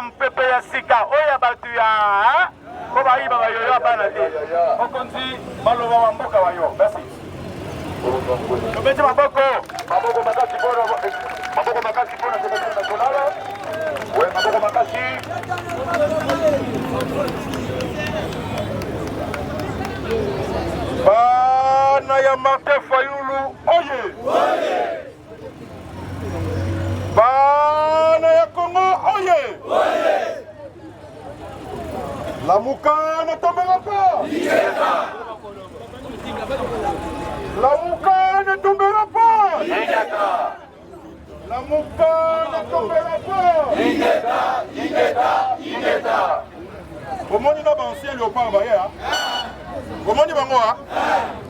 na mpepe ya sika oyo ya bato ya mpo bayiba bayoyo ya bana te. Mokonzi, maloba wa mboka wa yo. Merci. Tobeti maboko. Maboko makasi mpona maboko makasi mpona secrétaire national. We maboko makasi. Bana ya Martin Fayulu oye! Bana ya Congo oye! Lamuka ne tombera pas! Lamuka ne tombera pas! Lamuka ne tombera pas! Ingeta, ingeta, ingeta. Bomoni na ba ancien léopard baye ah? Bomoni bango ah?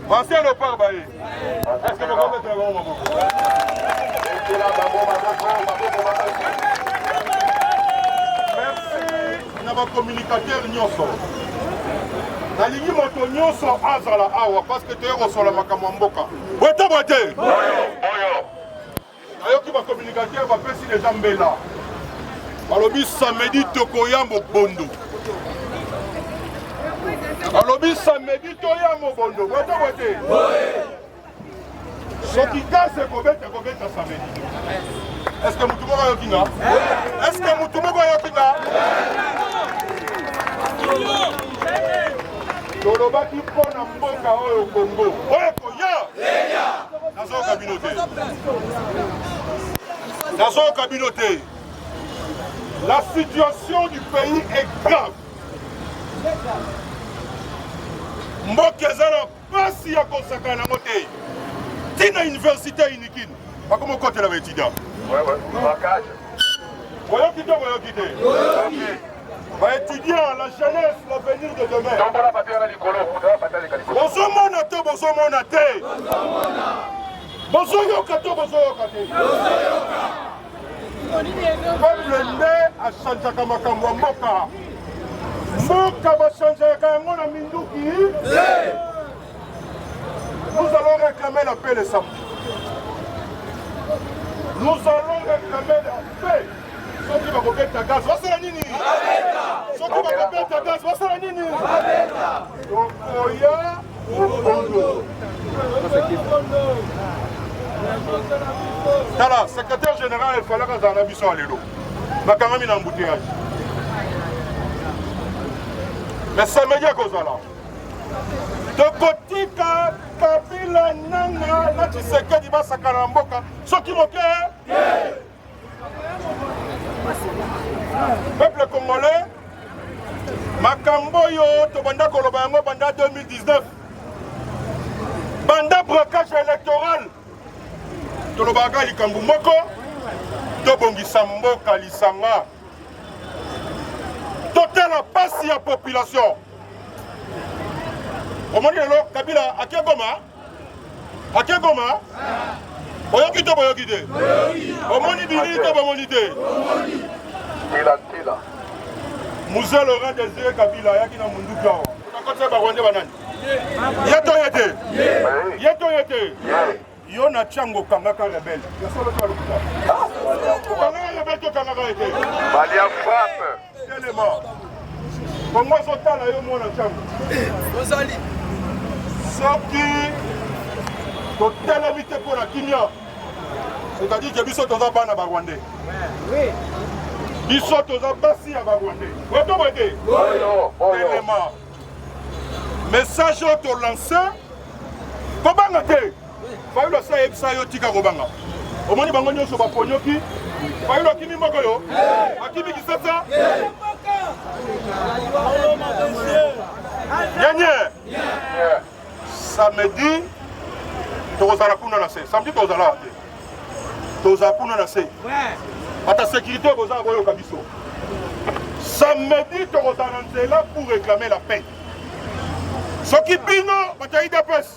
Ba ancien léopard baye. Est-ce que bokobetela bango maboko? Betela bango maboko, maboko makasi. Merci na ba communicateur nyonso. Nalingi moto nyonso azala awa parce que toye kosola makambo ya mboka. Boye te boye te. Oyo. Nayoki ba communicateur bapesi deja mbela, balobi samedi tokoya mobondo, balobi samedi toya mobondo. Boye boye te, soki gaz ekobeta ekobeta samedi. Est-ce que mutu moko ayoki nga? Est-ce que mutu moko ayoki nga? Tolobaki mpo na mboka oyo Congo oyo ekoya. Nazoyoka bino te, nazoyoka bino te. La situation du pays est grave. Mboka eza na mpasi ya kosakana nango te. Ntina université ya Unikin bakomi kokotela ba étudiant. Boyoki te, boyoki te. Ba étudiants, la jeunesse, l'avenir de demain. Bozomona te, bozomona te. Bozoyoka te, bozoyoka te. Peuple nde achangeaka makambo ya mboka. Mboka bachangeaka yango na minduki. Nous allons réclamer la paix le samedi. Nous allons réclamer la paix. Soki bakobeta gaz basala nini? Soki bakobeta gaz basala nini? Tokoya mobondo. Tala, secrétaire général efalaka azala na biso ya lelo, bakangami na embouteillage, mais samedi akozala. Tokotika Kabila, Nanga na Tshisekedi basakana na mboka soki moke. Peuple congolais, makambo oyo tobanda koloba yango banda 2019, banda braquage électoral, tolobaka likambo moko: tobongisa mboka lisanga, totala pasi ya population. Omoni lelo Kabila ake Goma, ake Goma, boyoki to boyoki te? Omoni bilili to bomoni te? Tela tela. Mzee Laurent Désiré Kabila ayaki na munduki awa, akotisa barwandais banani? Ye to ye te? Ye to ye te? Yo na Tshangu okangaka rebelle ya solo to ya lokuta? Okangaka rebelle to okangaka ye te? Balia frappe. Telema, Kongo ezotala yo mwana Tshangu. Ozali. Soki totelemi te mpo na kimia, c'est-à-dire que biso toza bana ba Rwandais, biso toza basi ya ba Rwandais. Boye to boye te? Telema. Message oyo tolance, kobanga te. Fayulu asi ayebisa yo, tika kobanga. Omoni bango nyonso baponyoki. Fayulu akimi moko yo, akimi Kisasa yenye. Samedi tokozala kuna na se, samedi tozala awa te, tozala kuna na se. Ata sécurité bozala boyoka biso. Samedi tokozala na nzela pour réclamer la paix. Soki bino bato ya UDPS,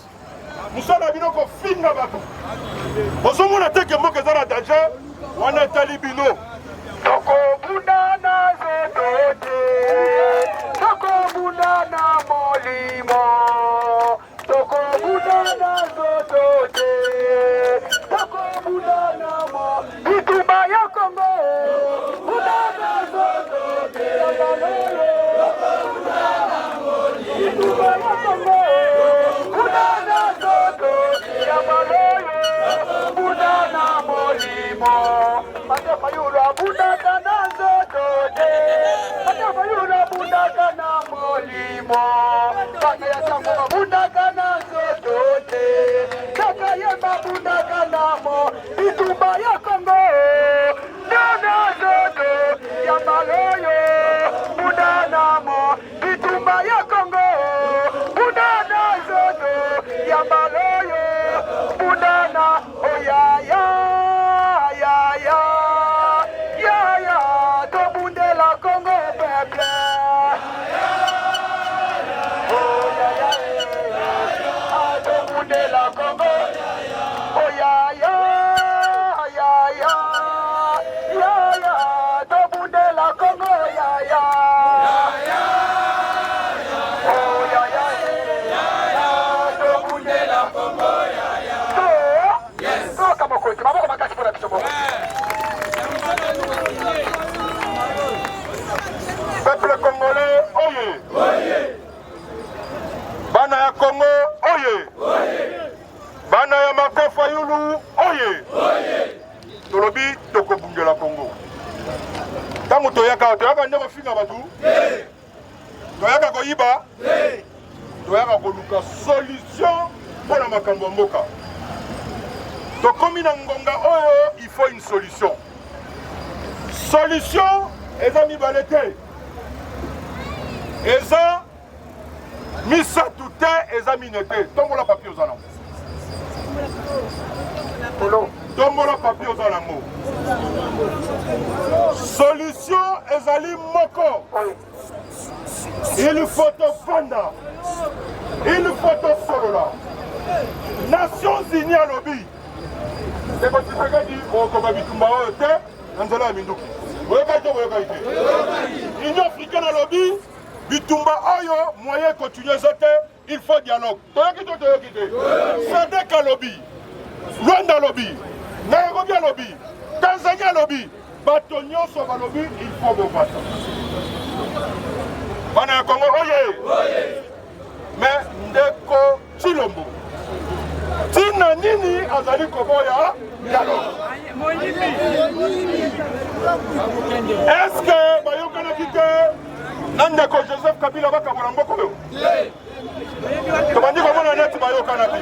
mosala bino kofinga bato, bozomona te ke mboka eza na danger, wana etali bino. Tokobunda na nzoto te, tokobunda na molimo. Tokobunda na nzoto te, tokobunda na mo bitumba ya Kongo. Bunda na nzoto. Babundaka na nzoto te, Martin Fayulu abundaka na molimo. Bana ya sango babundaka na nzoto te, kaka ye babundaka na mo bitumba ya Kongo. Nana nzoto ya maloyo bunda na mo bitumba ya Kongo. Bunda na nzoto ya maloyo bunda na oya ya ya ya ya ya tobundela Kongo peuple. Oh ya ya ah, tobundela Kongo. Oh ya ya ya ya ya ya tobundela Kongo ya ya. Oh ya ya ah, tobundela Kongo ya ya. To toyoka mokonzi maboko makasi mpona biso moko. Peuple congolais oye! Bana ya Congo oye! Bana ya Martin Fayulu oye! Tolobi tokobundela Congo. Ntango toyaka, toyaka nde kofinga bato? Toyaka koyiba? Toyaka koluka solution mpo na makambo ya mboka. Tokomi na ngonga oyo il faut une solution. Solution eza mibale te, eza misato te, eza mine te. Tombola papier oza nango, tombola papier oza nango. Solution ezali moko, il faut tofanda, il faut tosolola. Nations Unies alobi ndeko Tshisekedi okoba bitumba oyo te na nzela ya minduki. Boyokaki to boyokaki te? Union africaine alobi bitumba oyo moyen continue eza te, il faut dialogue. Toyoki to toyoki te? SADC alobi, Rwanda alobi, Nairobi alobi, Tanzanie alobi, bato nyonso balobi il faut bovanda. Bana ya Congo oye! Mais ndeko Tshilombo ntina nini azali koboya dialogue? Est-ce que bayokanaki te na ndeko Joseph Kabila bakabola mboka oyo? Tobandi komona neti bayokanaki.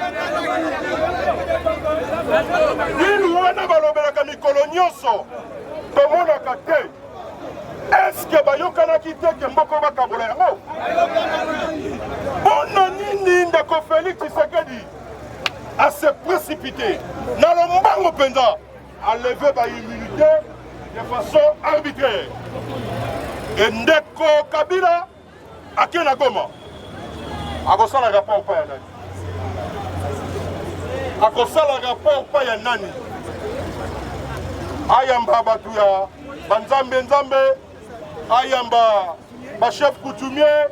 Nini wana balobelaka mikolo nyonso tomonaka te. Est-ce que bayokanaki te ke mboka bakabola yango? Mpona nini ndeko Félix Tshisekedi a se précipité na lombango mpenza a lever ba immunité de façon arbitraire? E ndeko Kabila ake na Goma akosala rapport pa ya nani? Akosala rapport pa ya nani? Ayamba bato ya banzambe nzambe, ayamba bachef coutumier,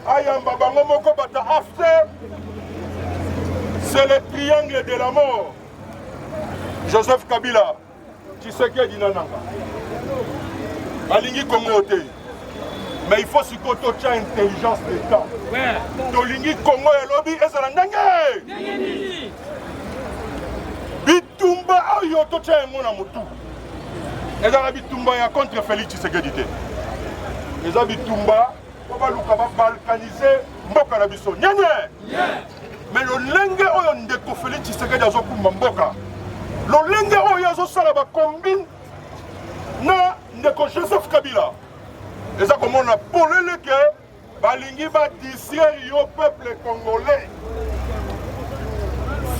ayamba bango moko bata afte. C'est le triangle de la mort. Joseph Kabila, Tshisekedi na Nanga balingi Congo te, mais il faut sikoyo totya intelligence d'État. Tolingi Congo elobi ezala ndenge bitumba oyo totya yango na motu. Ezala bitumba ya contre Félix Tshisekedi te, eza bitumba mpo baluka babalkanize mboka na biso nyenye. Mais lolenge oyo ndeko Félix Tshisekedi azokumba mboka, lolenge oyo azosala bacombine na ndeko Joseph Kabila, eza komona polele ke balingi badistraire yo peuple congolais.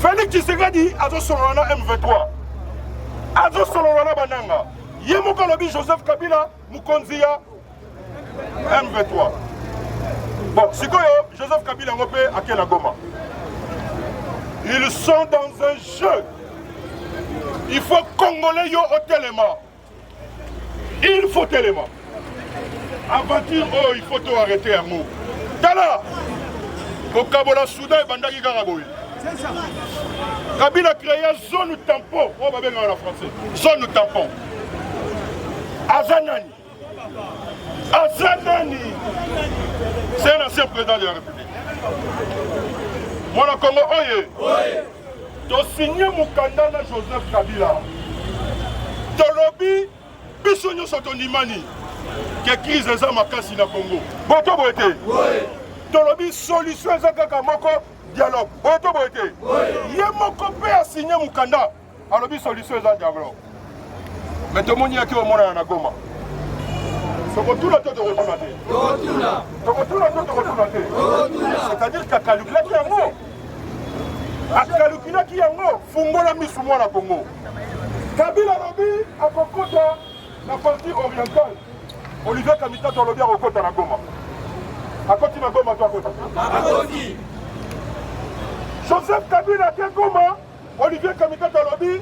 Félix Tshisekedi azosolola na M23, azosolola na bananga, ye moko alobi Joseph Kabila mokonzi ya M23. Bon, sikoyo Joseph Kabila yango mpe ake na Goma. Ils sont dans un jeu. Il faut congolais yo otelema. Il faut telema. Aventure oyo il faut to arrêter yango. Tala kokabola Soudan ebandaki kaka boye. Kabila créa zone tampon oyo babengaka na français zone tampon. Aza nani? Aza nani? C'est un ancien président de la République. Mwana Congo oye. Tosigne mokanda na Joseph Kabila. Tolobi biso Biso nyonso tondimani ke crise eza makasi na Congo. Boye to boye te? Tolobi solution eza kaka moko, dialogue. Boye to boye te? Ye moko mpe asigne mokanda, alobi solution eza dialogue. Mais tomoni yaki omonana na Goma. Tokotuna to tokotuna te? Tokotuna to tokotuna te? C'est-à-dire qu'akalukilaki yango, akalukilaki yango. Fungola misu mwana Congo. Kabila alobi akokota na partie orientale. Olivier Kamitatu alobi akokota na Goma. Akoti na Goma to akoti? Akoti. Joseph Kabila ake Goma, Olivier Kamitatu alobi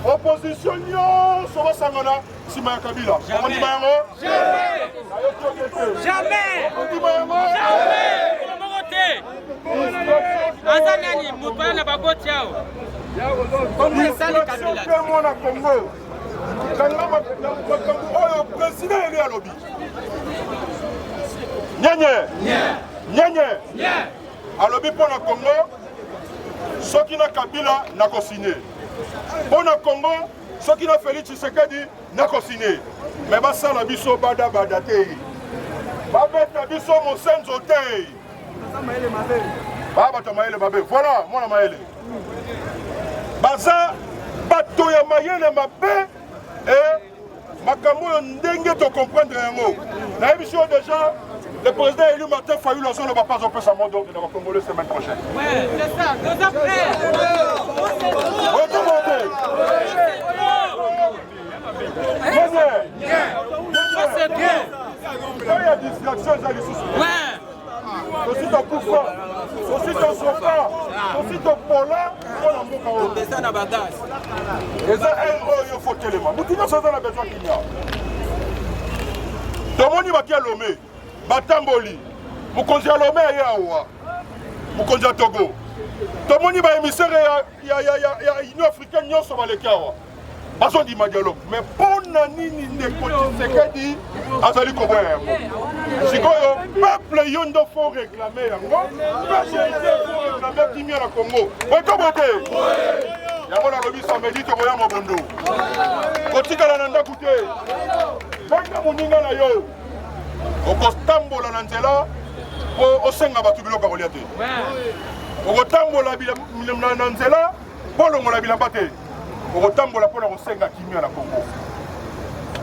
opposition nyonso basangana nsima ya Kabila. Okondima yango? Jamais. Okondima yango? Jamais. Moko te. Aza nani moto wana na baboti awa? Kongo esali Kabila. Te mwana Kongo. Kanga makambo oyo président Eli alobi. Nyenye. Nyenye. Alobi mpo na Kongo soki na Kabila nakosine. Mpo na Kongo soki na Felix Tshisekedi nakosine. Me basala biso badabada te. Babeta biso mosenzo te. Ba bato ya mayele mabe. Voilà mwana mayele. Baza bato ya mayele mabe e makambo oyo ndenge to comprendre yango. Nayebisi yo déjà le président élu Martin Fayulu azoloba mpe azopesa mot d'ordre na bacongolais semaine prochaine. Ouais, c'est ça, toza prêt. Otobote. Oyo ya distraction eza lisusu. Tosi tokufa, tosi tosoka, tosi topola mpo na mboka oyo. Eza na bagaz. Eza heure oyo fo telema. Motu nyonso aza na besoin kimia. Tomoni bato ya Lome batamboli, mokonzi ya Lome aye awa, mokonzi ya Togo. Tomoni ba émissaire ya Union africaine nyonso baleki awa. Bazondima dialogue mais mpo na nini ndeko Tshisekedi azali koboya yango? Sikoyo peuple yo ndo faut réclamer yango, peuple nde faut réclamer kimia na Congo. Boye boye te? Yango nalobi samedi tokoya mobondo, kotikala na ndako te, benga moninga na yo, okotambola na nzela mpo osenga bato biloko ya kolia te, okotambola na nzela mpo olongola bilamba te, okotambola mpo na kosenga kimia na Congo.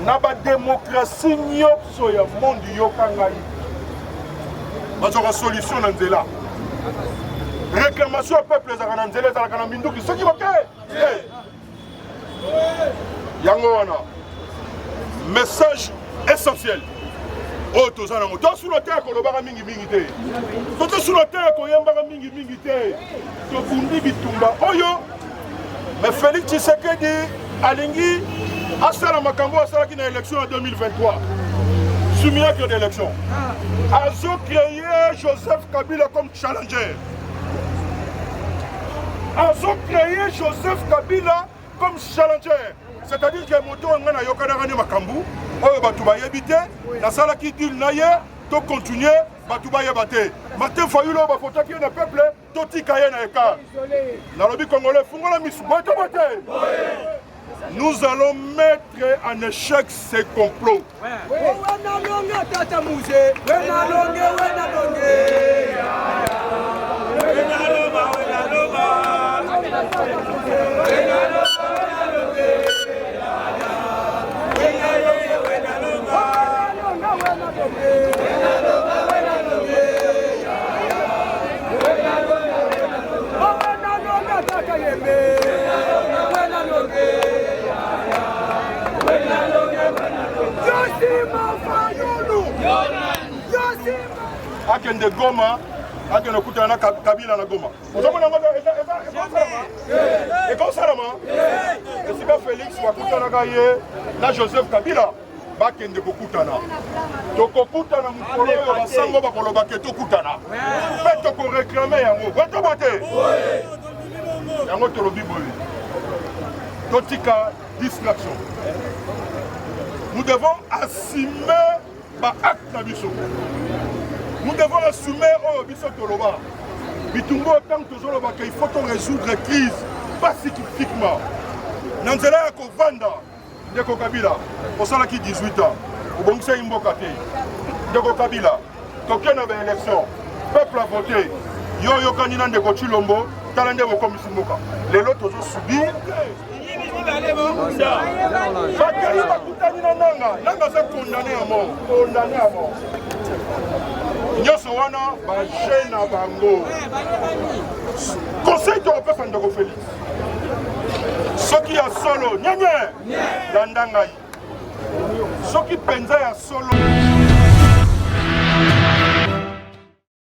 Na bademokrasi nyonso ya monde, yoka ngai, bazwaka solution na nzela. Réclamation ya peuple ezalaka na nzela, ezalaka na minduki soki moke te. Yango wana message essentiel oyo toza nango. Tosula te ya kolobaka mingimingi te, totosula te ya koyembaka mingimingi te. Tobundi bitumba oyo, mais Félix Tshisekedi alingi asala makambo asalaki na élection ya 2023, simulacre d'élection. Azo créer Joseph Kabila comme challenger. Azo créer Joseph Kabila comme challenger. C'est-à-dire que moto nga nayokanaka nde makambo oyo bato bayebi te, nasalaki deal na ye, to continuer bato bayeba te. Martin Fayulu oyo bafotaki ye na peuple, totika ye na écart. Nalobi congolais, fungola misu, boye to boye te? Nous allons mettre en échec ces complots. Akende Goma, akende kutana na Kabila na Goma. Ozomona yango ekosalama esika Félix bakutanaka ye na Joseph Kabila, bakende kokutana. Tokokutana mokolo oyo basango bakoloba ke tokutana mpe tokoreklame yango. Boye boye te? Yango tolobi boye, totika distraction. Nous devons assumer ba acte na biso. Nous devons assumer oyo biso toloba. Bitumba oyo ntango tozolobaka il faut to résoudre crise pacifiquement na nzela ya kovanda. Ndeko Kabila, osalaki 18 ans, obongisaki mboka te. Ndeko Kabila, toke na ba élection, peuple a voté, yo oyokani na ndeko Tshilombo, tala nde bokomisi mboka. Lelo tozo subir bakei bakutani na nanga nanga aza condamné à mort condamné à mort nyonso wana baje na bango conseil tokopesa ndeko félix soki ya solo nyenye landa ngai soki mpenza ya solo.